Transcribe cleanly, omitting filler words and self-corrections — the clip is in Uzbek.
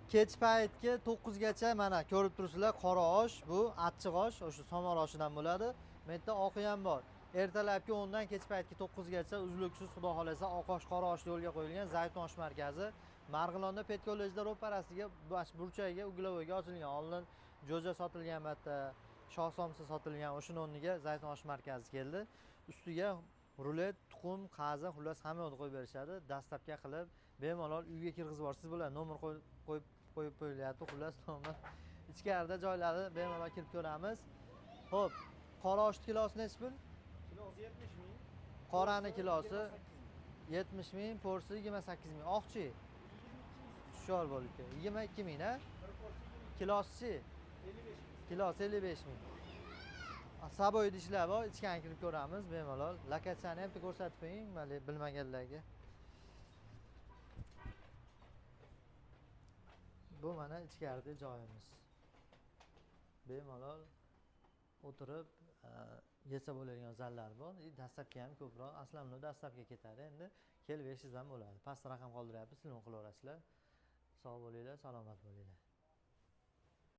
Kech paytga 9 gacha mana ko'rib turibsizlar, qora osh, bu achchiq osh, o'sha somon oshidan bo'ladi. Bu yerda oqi ham bor. Ertalabki 10 dan kech paytga 9 gacha uzluksiz xudo xolasa oq osh, qora osh yo'lga qo'yilgan Zaytun osh markazi. Marg'ilonda Pedkollejda ro'parasiga, burchagiga, uglovoyga ochilgan. Oldin jo'ja sotilgan, bu yerda shoh somsa sotilgan, o'shani o'rniga Zaytun osh markazi keldi. Ustiga rulet, tuxum, qazi, xullas hamma yo'lni qo'yib berishadi. Dastlabki qilib bemalol uyga kirgizib yuborsangiz bo'ladi. Nomer qo'yib qo'yilyapti, xullas nomer. Ichkarida joylari bemalol kirib ko'ramiz. Xo'p, qora osh kilosi nechi pul? Kilosi 70 ming. Qorani kilosi 70 ming, porsi 28 ming. Oqchi? Tushor bo'lib ketdi. 22 ming, ha? Kilosi? 55 ming. Kilosi 55 ming. Saboy idishlar bor, ichkani kirib ko'ramiz bemalol. Lokatsiyani ham bitta ko'rsatib qo'ying, mana bilmaganlarga. Bu mana ichkarida joyimiz. Bemalol o'tirib, yesa bo'ladigan zallar bor. Dastlabki ham ko'proq, aslan buni dastlabki ketadi. Endi kelib yeyishingiz ham bo'ladi. Past raqam qoldiryapmiz, telefon qilaverasizlar. Sog' bo'linglar, salomat bo'linglar.